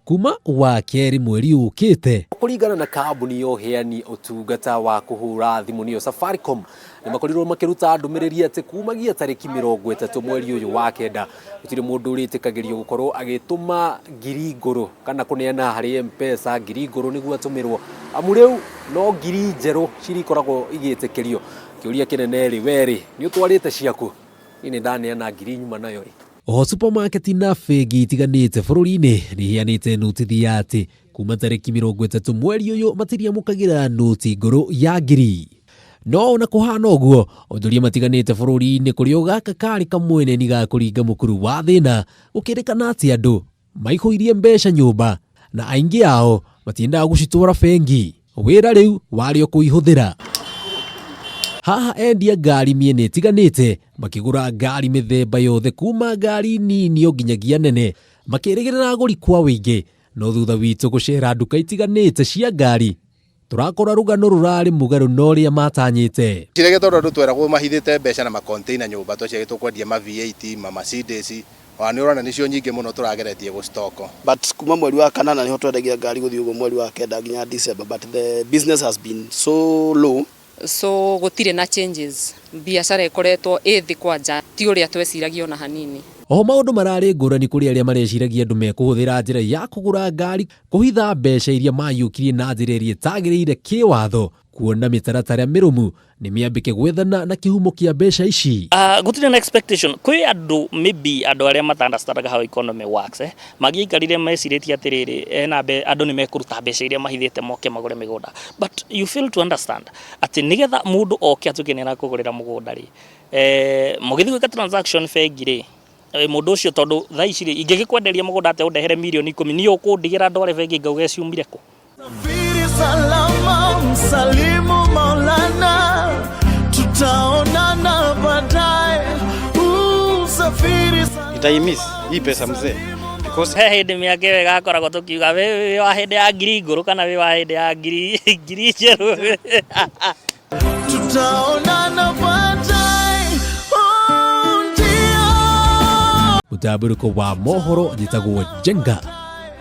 Kuma wa kerĩ mweri ũkĩte. Kũringana na kambuni ya ũheani ũtungata wa kũhũra thimũ nĩyo Safaricom, nĩ makorirwo makĩruta ndũmĩrĩri atĩ kumagia tarĩki 30 mweri ũyũ wa kenda gũtirĩ mũndũ ũrĩtĩkagĩrio gũkorwo agĩtũma ngiri ngũrũ kana kũneana harĩ M-Pesa ngiri ngũrũ nĩguo atũmĩrwo, amu rĩu no ngiri njerũ cirĩkoragwo igĩtĩkĩrio. Kĩũria kĩnene rĩ, we rĩ, nĩ ũtwarĩte ciaku? Niĩ nĩ ndaneana ngiri nyuma nayo ĩ. Oho supermarket na bengi itiganĩte bũrũri-inĩ nĩ iheanĩte notithi ya atĩ kuma tarĩki 30 mweri ũyũ matiriamũkagĩra noti ngũrũ ya ngiri. No ona kũhana ũguo, onjoria matiganĩte bũrũri-inĩ kũrĩ o gaka karĩ kamweneni ga kũringa mũkuru wa thĩna, gũkĩrĩkana atĩ andũ maihũirie mbeca nyũmba na aingĩ ao matiendaga gũcitwara bengi. Wĩra rĩu warĩ o kũihũthĩra. Haha endia ngari mĩena ĩtiganĩte makĩgũra ngari mĩthemba yothe kuma ngari nini o nginyagia nene, makĩrĩgĩrĩra agũri kwa ũingĩ. No thutha witũ gũcera nduka itiganĩte cia ngari, tũrakora rũgano rũrarĩ mũgarũ na ũrĩa matanyĩte. Cirege tondũ andũ tweragwo mahithĩte mbeca na makonteina nyũmba tweciria tũkwendia ma V8, ma Mercedes, ona nĩ ũrona nĩcio nyingĩ mũno tũrageretie gũ stock. But kuma mweri wa kanana nĩho twendagia ngari gũthiĩ ũguo mweri wa kenda nginya December, but the business has been so low. So gũtirĩ na changes, biacara ĩkoretwo ĩ thĩ kwanja ti ũrĩa tweciragia ona hanini. Oho maũndũ mararĩ ngũrani kũrĩ arĩa mareciragia andũ mekũhũthĩra njĩra ya kũgũra ngari kũhitha mbeca iria mayũkirie na njĩra ĩrĩa ĩtagĩrĩire kĩwatho, kuona mĩtaratara mĩrũmu nĩ mĩambĩke gwethana na kĩhumo kĩa mbeca ici. Gũtirĩ na expectation kwĩ andũ, maybe andũ arĩa mata understandaga how economy works, mangĩaikarire mecirĩtie atĩrĩrĩ, ena andũ nĩ mekũruta mbeca iria mahithĩte moke magũre mĩgũnda, but you fail to understand atĩ nĩgetha mũndũ oke atuĩke nĩ arakũgũrĩra mũgũnda rĩ, mũgĩthiĩ gwĩka transaction bengi rĩ, mũndũ ũcio, tondũ thaa ici rĩ, ingĩgĩkwenderia mũgũnda atĩa ũndehere mirioni 10, niĩ ũkũndigĩra ndware bengi ngauge ciumire kũ? Safiri salama, msalimu Maulana, tutaonana baadaye. Safiri salama. Nitaimiss hii pesa mzee because He hĩndĩ mĩaka ĩyo ĩgakoragwo tũkiuga wĩ wa hĩndĩ ya ngiri ngũrũ kana wĩ wa hĩndĩ ya ngiri njerũ. Tutaonana baadaye. Oh, ndio. Mũtambũrũko wa mohoro njĩtagwo Njenga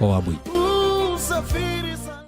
wa Wambui.